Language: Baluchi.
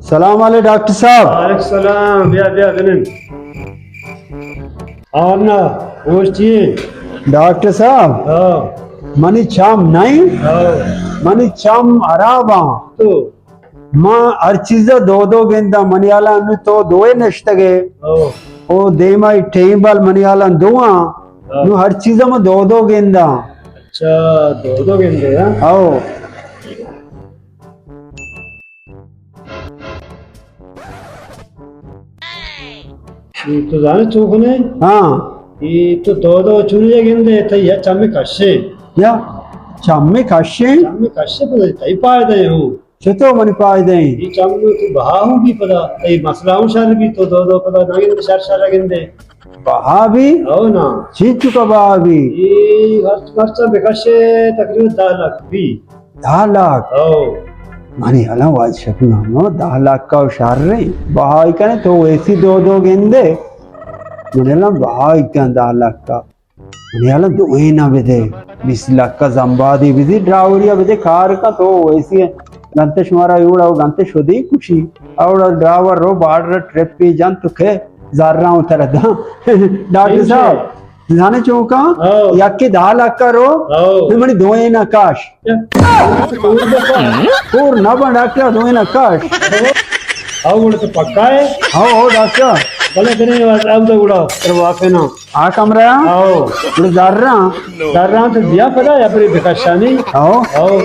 سلام علیکم ڈاکٹر صاحب۔ وعلیکم السلام۔ بیا، بیا، بنند۔ اور نا، ہوش چی؟ ڈاکٹر صاحب، ہاں۔ منی چم نہیں، ہاں۔ منی چم خراب ہاں۔ تو؟ ما ہر چیزا دو دو گنداں، منی حالا نو تو دوئے نشتگے۔ ہاں۔ او دیما ای ٹیبل منی حالا دو آں۔ ہاں۔ نو ہر چیزا ما دو دو گنداں۔ اچھا، دو دو گندے، ہاں؟ ہاں۔ تو زانے چون کنے؟ ہاں۔ ای تو دو دو چونی گندے، تئی یا چمی کشے۔ یا چمی کشے؟ چمی کشے، پدا تئی پائدہ ہوں۔ چتو منی پائدہ ہیں؟ ای چم تو بہا ہوں بھی پدا، تئی مسئلہ ہوں شر بھی، تو دو دو پدا نہ گندے، شر شر گندے۔ بہا بھی؟ او نا۔ چینچکا بہا بھی؟ ای ہر مرچا بکشے تقریباً دہ لاکھ بھی۔ دہ لاکھ؟ او۔ منی حالا واجہ شکو نامو دہ لاکھ کا شر رہی۔ بہائی کنے تو ایسی دو دو گندے۔ منی حالا بہائی کن دہ لاکھ کا۔ منی حالا دوئینا بدے۔ بیست لاکھ کا زمبادی بدی، ڈراوریا بدے، کار کا تو ایسی ہے۔ گنتش مارا یوڑا، گنتش شدی کشی۔ اوڑا ڈراور رو بارڈر ٹرپی جن تو کھے زر رہا ہوں ترا داں۔ ڈاکٹر صاحب، زانے چون کاں؟ ہاؤ۔ یکے دہ لاکھ کا رو، ہاؤ۔ منی دوئیں نا کاش۔ کور نہ بن ڈاکٹر، دوئیں نا کاش۔ ہاؤ، گڑا تو پکا ہے؟ How, how doctor. بلے کریں، اب تو گڑا، تر واپے نا۔ آ کمرہ؟ ہاؤ۔ گڑا زر رہا؟ زر رہا تو دیا پدا یا پھر بکشانی؟ ہاؤ۔ ہاؤ۔